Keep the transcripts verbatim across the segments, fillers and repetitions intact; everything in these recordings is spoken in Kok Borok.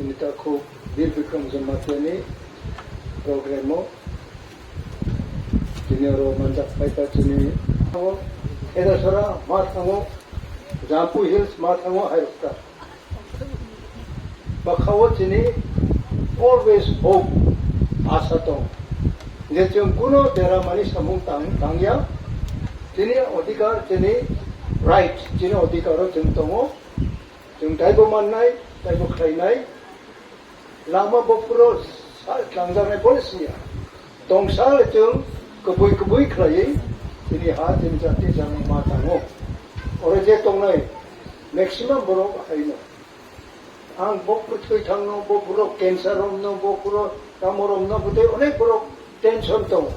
Nita khuk Bir Bikram Jamatia ni program o tini oro manjak paita chini thango, Edasora ma thango, Jampu Hills ma thango, Hairokta. Bwkhao chini always hope, asa tong. Je chwng kuno deramani samung tang, tangya, chini odhikar, chini right, chini odhikaro chwng tongo. Chwng taibo mannai, taibo khlainai. Lama bophuro sa-, tangjaknai bole siya. Tongsa le chwng kubui kubui khlaiwi chini ha, chini jati, jani ma tango. Oro je tongnai maximum borok haino. Ang bophuro thwi thangno, bophuro cancer romno, bophuro tamo romno, bwtwi onek borok tension tongo.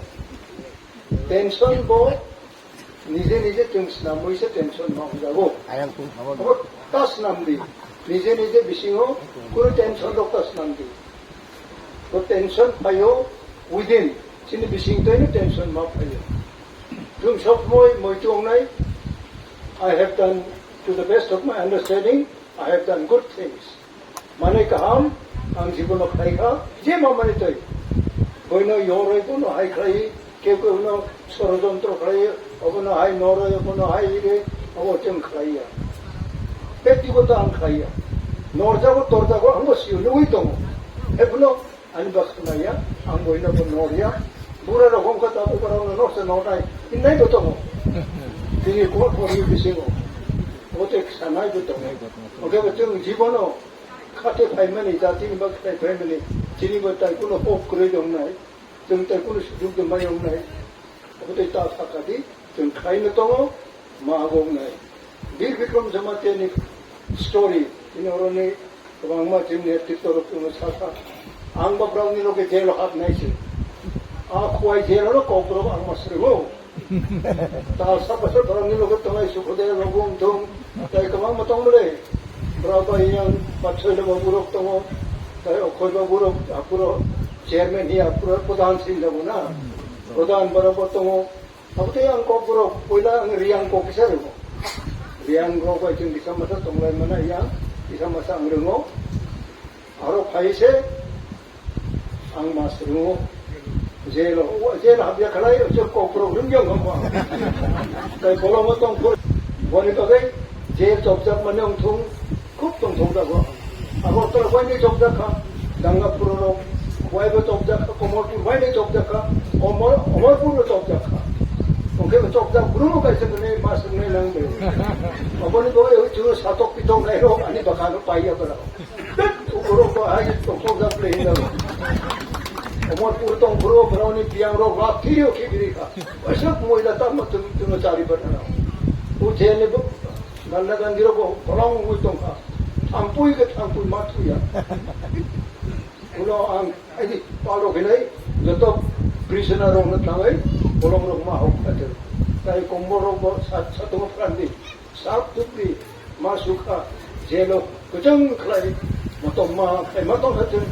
Tension bo nije nije chwng snamwi se tension ma hwnjago. Ayang tung habo. Abo ta snam di. Nije nije bisingo kunu tension rok ta snam di. Bo tension phaio within. Chini bising toino tension ma phaio. Chwng sob moi moi tongnai. I have done to the best of my understanding. I have done good things. Manwi kaham ang jibono khlai kha, je ma manwi twi. Boino yoroi bono hai khlai, keu keu no sorojontro khlai, obono hai noroi, obono hai ire, obo chwng khlai ya. Bektibota ang khlai ya. Norjago, torjago, ang bo sio, nugwi tongo. Ebono ani bwskango ya, ang boino bo nor ya. Bura rok hom kha tabuk rok no nor se nor nai, hinnai bo tongo. Tini kor kor ni bisingo. Ote sanai bo tongo. Oke bo chwng jibono khate phaimani, jatini bagwi khlai phaimani, chini bo tai kuno hok kwrwi tongnai, chwng tai kuno sujuk tongnai wngnai. Obo tei ta sakha di, chwng khlaino tongo, ma abo wngnai. Bir Bikram Jamatia ni story, chini oroni kwbangma chini netrito rok chwngno sakha. Ang bo borokni loge jail o hapnai se. A Khowai jail o kokborok ang ma swrwngo. Talsa bwswk borokni loge tongnai Sukhdev rok wng thung, tei kwbangma tong bwle. Borok bai yang Patsoi babu rok tongo, tei Okhoi babu rok, aphuru chairman hi aphuru pradhan sing jago na. Pradhan borok bo tongo. Abo tei ang kokborok, puila ang Riyang kok kisa rwngo. Riyang rok bai chwng kisa masa tonglai mana yang, kisa masa ang rwngo. Aro phai se ang ma swrwngo. Jail o, jail habya khalai, o je kokborok rwng yang kamo. Tai bolongo tong phur, boni bagwi jail chopjak mani wng thung, khub tong thung jago. Agartala bai ni chopjak kha, Gangapur rok bai bo chopjak kha, Komolpur bai ni chopjak kha, Omor-, Omorpur bo chopjak kha. Oke bo chopjak bru kaisa kene ma swrwngnai nang de. Aboni bagwi o chwng satok pitok nai rok ani bakano pai ya bara. Ukurok bahai tongthok jak le hinda. Omorpur tong bro, broni biang rok lap thirio khibiri kha. Waisa moi da tam tum tum chari bana. U jene bu ganda gandiro bo bolong ui tong kha. Thampui ke thampui ma thuya. Ulo ang ai di palo hinai joto prisoner rok na tangai bolong rok ma hok kha. Tai kombor rok bo sat sat ma pran di. Sap tupri ma sukha, jelo kwchang khlai, motom ma khai ma tong kha chwng.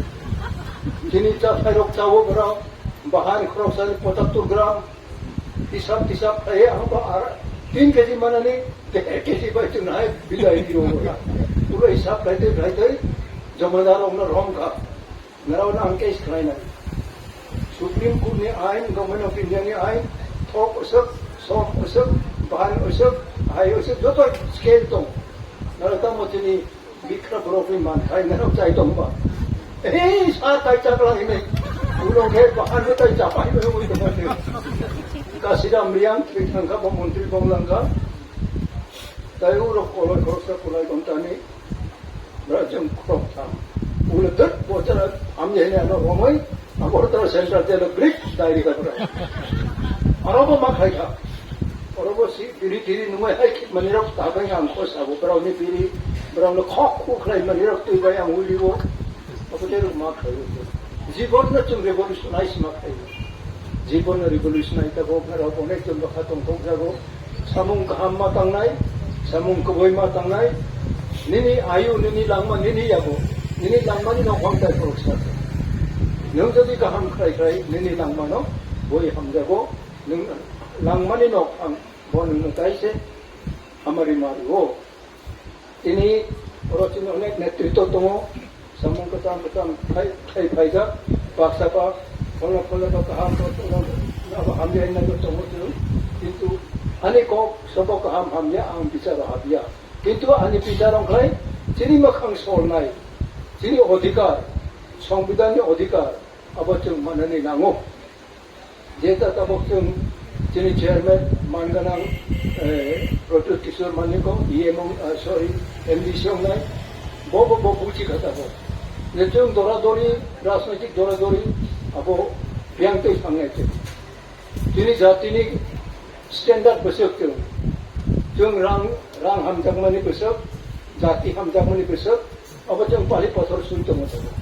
Chini cha khai rok chawo gram, bahar khorok sani pochattor gram, hisab tisab khai ang ba ar tin kg manani der kg bai chwng hai bilai biro. Pura hisab khai te khai te, jomadar rok na rom kha. Narao no ang case khlainai. Supreme Court ni ain, Government of India ni ain, thok usuk, som usuk, bahan usuk, hai usuk, joto scale tong. Narao tamo chini bikra borok ni man khai narao chai tong ba. Ei, sa tai chakla hinai. Ulo khe bahan bo tai chapai bo ui tong ba. Kasiram Riang, thwi thangkha bo montri bong langkha. Tai urok koloi khoroksa kulai kontani. Bra jeng khorok tham. Ule dek bochara amye hene ano romoi. Agartala Central Jail o brik dai ri kabra. Aro bo ma khai kha. Aro bo si biri tiri numai hai khit mani rok ta bai ang kho sabo. Brao ni biri, brao no khok khuk khlai mani rok twi bai ang uli bo. Abo tei rok ma khai bo. Jibon no chwng revolution ai sima khai bo. Jibon no revolution ai ta bo, brao bo ne chwng bo kha tong thok jago. Samung kaham ma tangnai, samung kwbwi ma tangnai, nini ayu, nini langma, nini yago, nini langmani no hamtai khoroksa. Nwng jodi kaham khlai khlai, nini langmano boi hamjago, nwng langmani no ang bo nwngno tai se hamari ma rwo. Tini oro chini onek netrito tongo, Samung kwcham kwcham khai, khai phaijak, baksa ba, phola phola ba kaham ba, phola ba hamya hinna ba tongo chwng. Kintu ani kok sobo kaham hamya, ang bicharo habya. Kintu ani bichar wngkhai chini mwkhang solnai, chini odhikar, Songbidanni odhikar, abo chwng manani nango. Jeta tabok chwng chini chairman manganang, eh, Pradyut Kishore Maniko, E M wng, ah, sorry, M D C wngnai, bo, bo, bo buji kha tabok. Je chwng dora dori, rajnaitik dora dori, abo biyang twi thangnai chwng. Chini jatini standard bwswk chwng. Chwng rang, rang hamjakmani bwswk, jati hamjakmani bwswk, abo chwng pali pathor sui tongo tabok.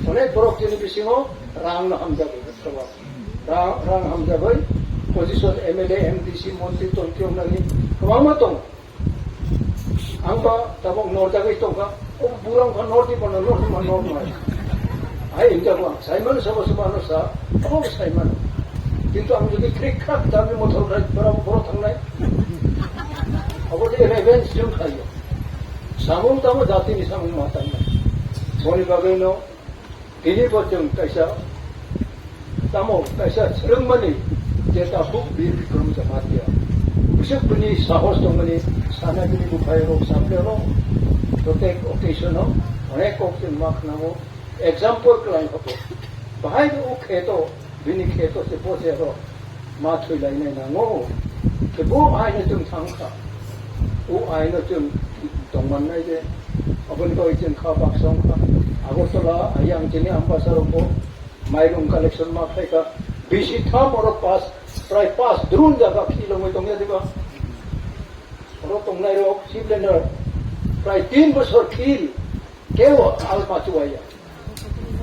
Onek borok chini bisingo rang no hamjagwi tabok. Rang, rang hamjagwi position M L A, M D C, montri, tontri wngnani kwbangma tongo. Ang ba tabok norjagwi tongkha. O burang kha nordi bono, nordi ma nor nai. Hai hinjago ang. Saimano sobo sobo ano sa. Abo saimano. Kintu ang jodi krik krak jami mothor khai borok borok thangnai. Abo de revenge jwng khaio. Samung tamo jatini samung ma tangnai. Boni bagwino tini bo chwng kaisa tamo kaisa swrwngmani je takhuk Bir Bikram Jamatia. Bwswk bini sahos tongmani sana bini buphairok saplero protect occasion-o onek kok chwng ma khnao. Example kwlai kha bo. Bahai o kheto, bini kheto se bo se ro ma thwi lai nai nango. Khe bo aino chwng thang kha. O aino chwng tong man nai je. Aboni bagwi chwng kha baksa wng kha. Agartala ayang chini Ambasa rok bo mairung collection ma khlai kha. Bisi tham oro pas, prai pas drun jaga khilongwi tong ya diba. Oro tongnai rok, Chief Leader, prai tin bosor khil. Kebo alma chuwaya.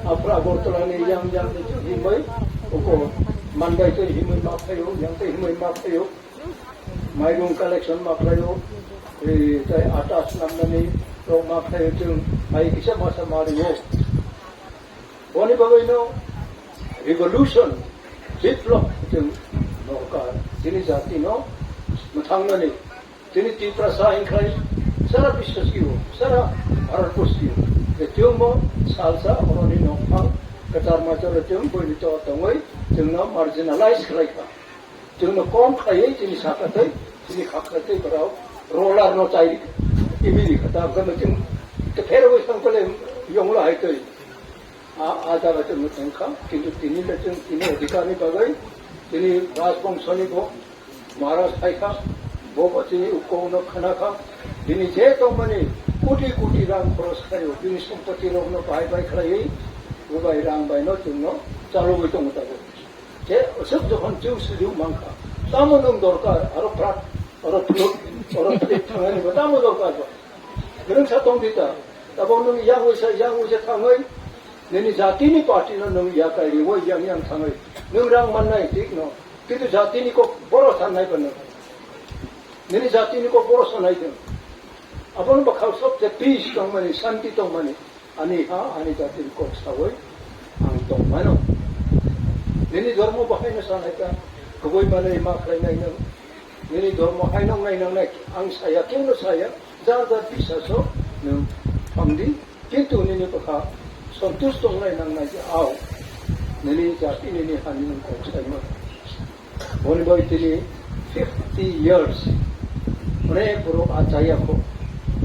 Aphra Agartala ni yang yang ni himoi, oko mandai tei himoi ma phaio, yang tei himoi ma phaio. Mairung collection ma phaio. Eh, tei atas namnani rok ma phaio chwng, hai kisa masa ma rio. Boni bagwino revolution, biplop chwng norkar, chini jatino mwthangnani. Chini Tiprasa hinkhai sara biswasio, sara Bharatborsio. Je chwngbo salsa oroni nokphang kwchar macharo chwng boini to tongwi chwngno marginalize khlai kha. Chwngno kom khlaiwi chini sakha tei chini khakha tei borok roller no chai imi ri kha. Tabukhe chwng tepherwi thang kole yongla hai tei. A, a jaga chwng mwthang kha, kintu tini le chwng tini adhikar ni bagwi, tini rajbongso ni bo Maharaj hai kha, bo bo tini ukko no khana kha, tini je tongmani koti koti rang khoros khaio, tini sompoti rok no bahai bai khlaiwi, bo bai rang bai no chwng no chalogwi tongo tabuk. Je aswk jokhon chwng sujuk mang kha, tamo nwng dorkar, aro prak, aro phluk, aro phluk thangnani bo tamo dorkar ba. Kwrwngsa tong di ta. Tabok nwng yang wisa, yang wisa thangwi, nini jatini party no nwng yakai riwi yang yang thangwi. Nwng rang mannai, thik no. Kintu jatini kok boro sannai ba nwng. Nini jatini kok boro sanai nwng. Abono bwkhao sob je peace tongmani, shanti tongmani. Ani ha, ani jatini kok sawi ang tongmano. Nini dhormo bahaino sanai ta, kwbwi manwi ma khlainai nwng. Nini dhormo haino nainangnai, ang saya, keno saya. Jar jar biswaso nwng thangdi, kintu nini bwkha santush tongnai nangnai je ao, nini jati nini hani nwng kok saimano. Boni bai tini fifty years, onek borok achaya kho.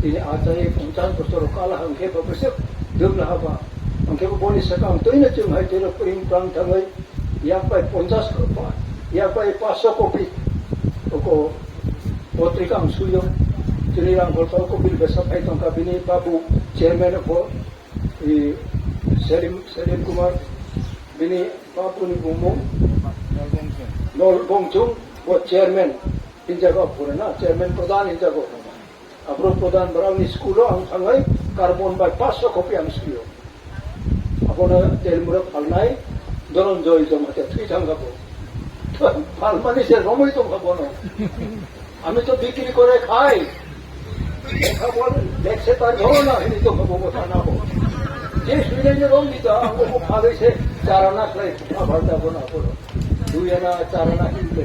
Tini achaya ponchash bosor kala hwnkhe bo bwswk dwbla haba. Hwnkhe bo boni swkang twino chwng hai tino pring prang thangwi yak bai ponchash kopi, yak bai paanch sho kopi, oko potrika ang suyo. Chini rang bolsa oko bil besa phai tongkha bini babu chairman oko, i, Selim, Selim Kumar, bini babu ni bumung Nol Bongchung, bo chairman hinjago pura na, chairman pradhan hinjago. Aphuru pradhan borokni school-o ang thangwi carbon bai paanch sho kopi ang suyo. Abono Telmura phalnai Dhananjay Jamatia thwi thangkha bo. Phalmani se romwi tongkha bono. Ami to bikri kore khai. Lekha bol, lekse tar bol na hini tongkha bo thana bo. Je suinai ni romdi ta, ang bo phalwi se charana khlai, pha bhal ta bono abono. Dui ana charana hini.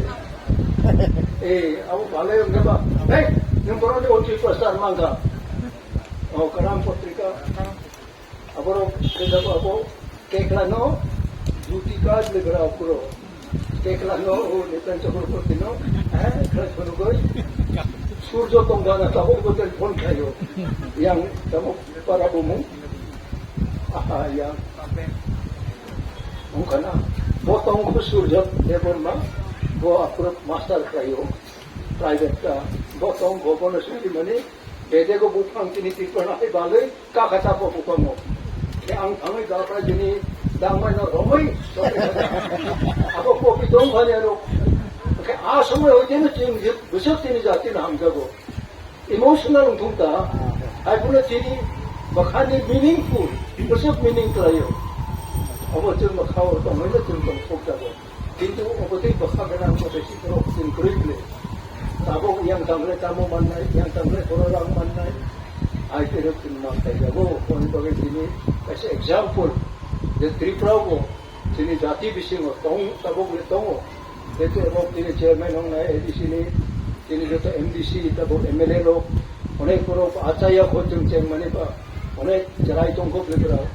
Eh, abo balai wngkhe ba. Hei, nwng borokni O T P star mangkha. O, Karam Patrika. Aborok khe jabo abo kekla no duty card le bera okuro. Kekla no o Netan Chakraborty no, eh, khlai phunugoi. Surjo tongba na tabok bo telephone khlaio. Yang tabok para bumung. Aha, yang. Ongkha na. Bo tongkho Surjo Debbarma, bo aphuru master khlaio. Private ta. Bo tongkho bono suri mani. Bedego buphang chini Tripura hai balwi kakha chapo buphang mo. Khe ang thangwi dapra chini dangmai no romwi. Abo kopi dong bhani aro. Khe a somoi hoite no chini je bwswk chini jati no hamjago. Emotional wngthung ta. Hai phano chini bwkhani meaningful, bwswk meaning khlaio. Abo chwng bwkhao tongwi no chwng tong thok jago. Kintu obo tei bwkha gwnang kotaisi borok chwng kwrwi bwle. Tabuk yang tangkhle tamo mannai, yang tangkhle borok rang mannai. Ai khe rok chwng ma khlai jago, hwnwi bagwi tini kaisa example je Tripura o chini jati bisingo tong, tabuk le tongo. Tei tabuk tini chairman wngnai A D C ni, tini joto M D C, tabuk M L A rok, onek borok achaya kho chwng chengmani ba, onek chwrai tongkho bwle borok.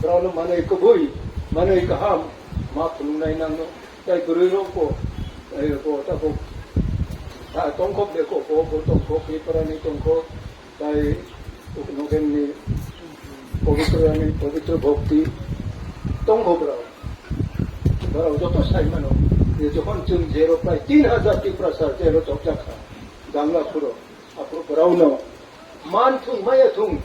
Borokno manwi kwbwi, manwi kaham, ma phunuknai nangno. Tai kwrwi rok bo, eh, bo ta bo, ta tongkho de ko, bo, bo tongkho, Tripura ni tongkho, tai Uknogen ni Pavitra ni, Pavitra Bhakti tongkho borok. Borok joto sai mano, je jokhon chwng jero prai tin hajar Tiprasa jero chokjak kha, Gangla phuro, aphuru borok no man thung, maya thung.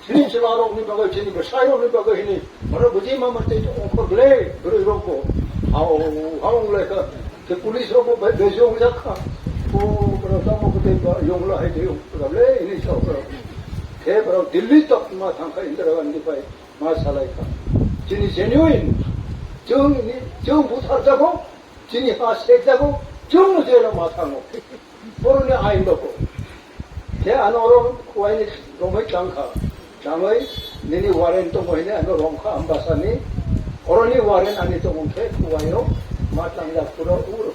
Chini chwla rok ni bagwi, chini bwsai rok ni bagwi hini. Borok buji ma mate to ongkhor gle, bwrwi rok bo. Hao, hao lai kha. Ke police rok bo bai bejo jak kha. Ko borok tamo ko te ba yong la hai de yong la le hini sa ko. Ke borok Delhi tok ma thang kha Indira Gandhi bai ma salai kha. Chini genuine. Chwng ni, chwng buthar jago. Chini ha sek jago. Chwng je ma thango. Borokni ain rok. Khe ano oro kuwaini romwi tang kha. Tangwi nini warrant tongo hini ano rom kha Ambasani. Oroni warrant ani tongo khe kuwaio ma tang jak phuru ur.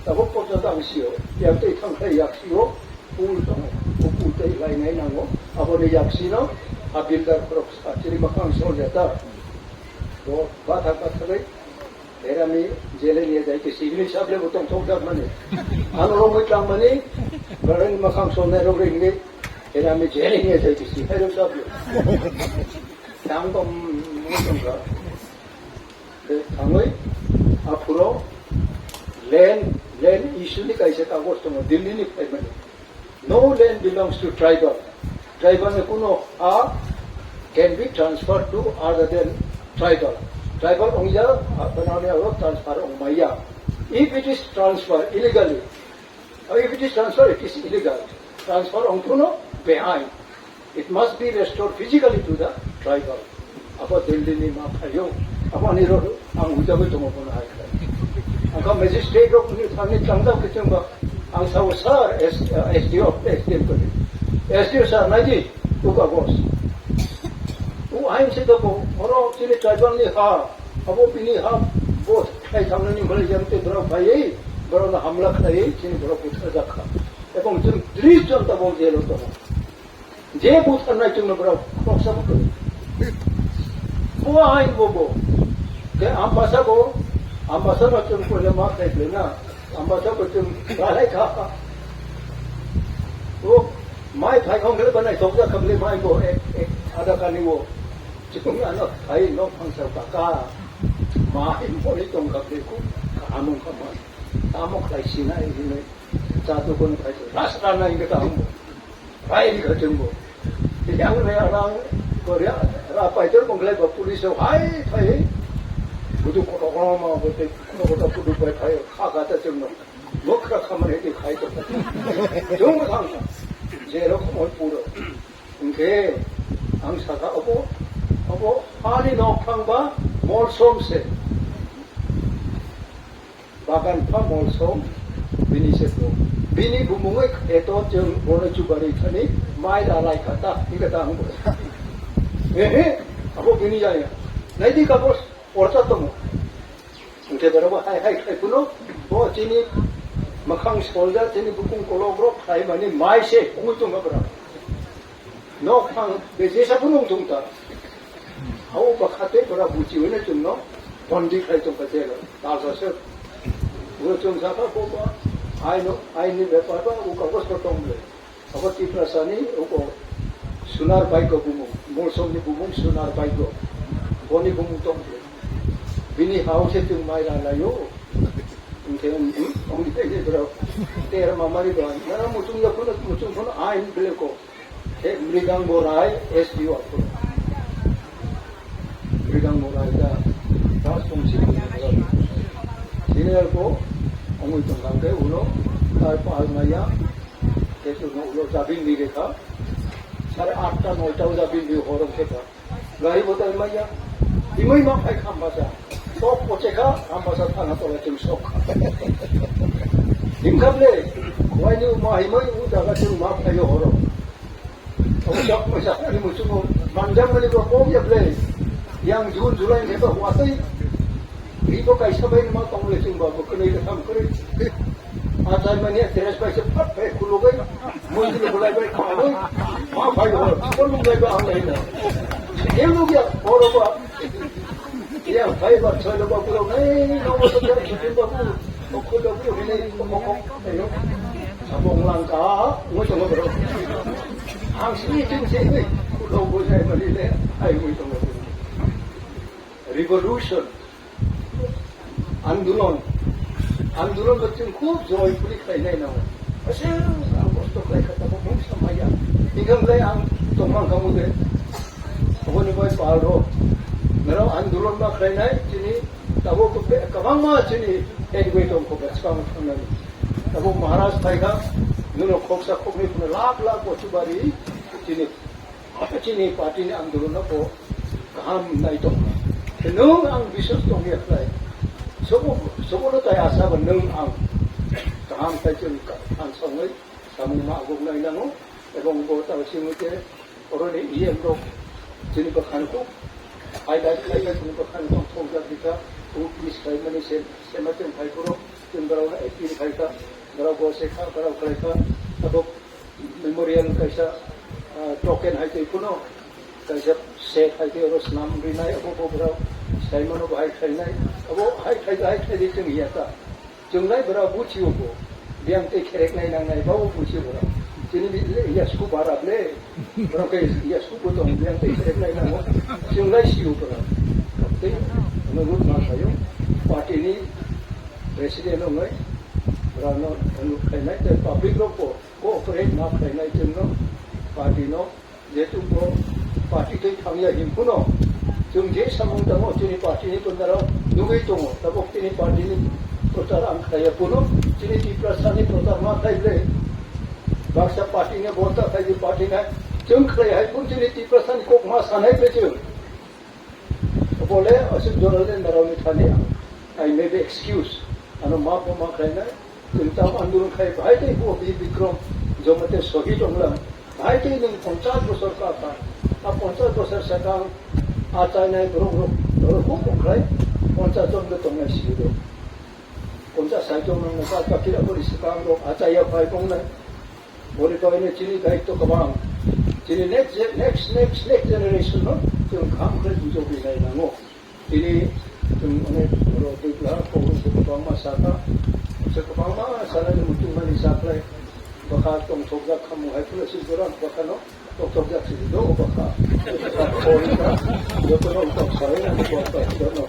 Tabuk porjonto ang sio. Yang tei thang khe yak sio. Pool tongo. O pool tei lainai nango. Aboni yak sino a builder khorok sa chiri makhang sol jata. Bo bathak bathagwi Era mi jele niya jai kisi, ini sable botong tong jak mani. Ano romoi tang mani, barani makhang sonai rok ring ni, era mi jele niya jai kisi, hai rok sable. Tang tong, tong ka. De, tangoi, aphuro, land, land issue ni kaisa kagos tongo, Delhi ni phai mani. No land belongs to tribal. Tribal ni kuno ha can be transferred to other than tribal. Tribal ongya, ha, banani aro transfer ongmaya. If it is transfer illegally, or if it is transfer, it is illegal. Transfer ongphuno behind. It must be restored physically to the tribal. Abo Delhi ni ma phaio. Abo ani ro ang hujagwi tongo bono hai khlai. Ang kha magistrate rok ni thani tangjak khe chwng ba. Ang sao sir, S, S D O, S D M khe. S D O sir, naidi, uka boss. U ain se to ko, oro chini tribal ni ha, abo bini ha, bo khai thangnani mole jam te borok phaiwi, borok na hamla khlaiwi, chini borok buthar jak kha. Ebong chwng tris jon tabok jail o tongo. Je butharnai chwngno borok khoroksa bo kwrwi. Bo ain bo bo. Khe Ambasa bo, Ambasa no chwng koile ma khlai khlai na. Ambasa bo chwng balai kha. O mai phai khong khle banai thok jak kha bwle mai bo ek, ek, ada kani bo. Chwng ano khai nok phangsa kaka. Mai moni tong kha bwle ku. Amung kha mai. Tamo khlai sinai hinwi. Cha dukun khai rasta nai kha amung. Rai ni kha chwng bo. Yang re arang ko re ra pai ter bong lai ba police hai thai. Budu ko ko ma bo te ko ko ta budu pai thai kha kha ta chwng no. Mokra kha mane te khai to. Chwng thang. Je ro ko puro. Hwnkhe ang sakha obo, obo ani nok thang ba molsom se. Bagan pha molsom bini se to. Bini bumungwi kheto chwng bono chubari thani mai da lai kha ta, hingkhe ta ang bo. Ehe, abo bini ya ya. Naidi ka boss, orta tongo. Hingkhe borok bo hai hai khlai phano, bo chini mwkhang solja, chini bukung kolok rok khlai mani mai se ongwi tongma borok. Nok phang bejesa phano wng tong ta. Abo bwkha tei bwra buchi hwnwi chwngno bondi khlai tongkha jelo, talsa se. Bo chwng sakha bo ba aino, aini bepar ba o kagos ko tong le. Abo Tiprasani oko Sunar Baigo bumung, Molsomni bumung Sunar Baigo. Boni bumung tong le. Bini hao se chwng mai ra laio. Hwnkhe, hmm, ongni tei bwrok ter mamari ba. Nara muchung ya phano, muchung phano ain bele ko. He Mridang Borai S D O aphuru. Mridang Borai da, da songsi senior ko, ongwi tongkha khe ulo, tai pal maya, khe chwngno ulo jabin di rekha, sare atta noita o jabin di horong khe ta. Gari bo tai maya, himwi ma phai khambasa, sok poche kha, khambasa thana tola chwng sok kha. Himkha ble, waini ma himwi u jaga chwng ma phai horong. Abo chak masa ni muchungo manjang mani bo kok ya ble. Yang June, July ni ba huasai. Ni bo kaisa bai ma tong le chwng ba bo kwnwi ka tham kwrwi. A tai mani a teres bai se phat bai khulugai. Mui ni bulai bai khamui. Ma bai ho. Ko lung bai ba ang lai na. Ke lu ya boro ba. Iya, phai ba, choi lo ba, puro, nei, no, mo, so, choi, choi, ba, puro, o, khoi lo, puro, nei, ko, ko, ko, nei, no. Sabong lang ka, mo, so, mo, puro. Ang sini, sini, sini, nei, ko, lo, bo, jai, ma, ni, le, ai, mo, so, mo, puro. Revolution, andolon, andolon bo chwng khub joyfully khlainai nango. Aswk ang kosto khlai kha, tabuk mungsa maya. Hinkham lai ang tongmang kha, mo, de. Aboni bai pal rok. Norok andolon ma khlainai chini tabuk be-, kwbangma chini advocate tong kho bwskang thangnani. Tabuk Maharaj phai kha, nono khoksa khoknwi phano lakh lakh bochubari chini, chini party ni andolon no bo kaham nai tong kha. Nwng ang biswas tong ya khlai. Sobo, sobo no tai asa ba nwng ang kaham tai chwng ka-, ang songwi samung ma aguk nai nango. Ebong bo tao simi khe oroni E M rok chini bwkhani kuk highlight khlai kha, chini bwkhani tong thokjak dikha, kuk miss khlaimani se, sema chwng phai phuru chwng borokno appeal khai kha, borok bo se kha, borok khlai kha, abo memorial kaisa, ah, token hai twi phano kaisa set hai twi oro swnam rinai, abo bo borok sai mano bo hai khlainai, abo hai khlai, hai khlai di chwng ya ta. Chwng lai bwrok buchio bo, biyang tei kherek nai nang nai ba bo buchio bwrok. Chini bi le yasku bara ble, bwrok ke yasku bo tong biyang tei kherek nai nango. Chwng lai sio bwrok. Tei ano root ma sayo, party ni president ongoi, bwrok no ano khainai tei public rok bo cooperate ma khainai chwng no party no. Jehetu bo party twi thangya hinphano, chwng je samung tamo chini party ni pundaro nugwi tongo, tabuk chini party ni prochar ang khlaiya phano, chini Tiprasa ni prochar ma khlai ble, baksa party ni borta khlai di party nai, chwng khlai hai phano chini Tiprasa ni kok ma sanai ble chwng. Bole aswk jora le narao ni thani ang, I may be excuse. Ano ma pho ma khlainai. Chwng tam andolon khai bahai tei bo Bir Bikrom Jamatia sohid onglang. Bahai tei nwng ponchas bosor ka kha. A ponchas bosor sakang a chainai borok rok, borok huk ongkhlai ponchas jon le tongnai sibiro. Ponchas sait jon nang ka kakira bori sakang rok a chaya phai tongnai. Boni bagwi no chini daitw kwbang. Chini next ge-, next, next, next generation no chwng kaham khe bujogwi nai nango. Tini chwng onek borok dui bwla kok rok kwbangma sakha. Chwng kwbangma sanani muchungmani sakhlai. Bwkha tongthokjak khamung hai phano si jora bwkhano tongthokjak si do bwkha. Jotono tong sawi nang bwkha jotono.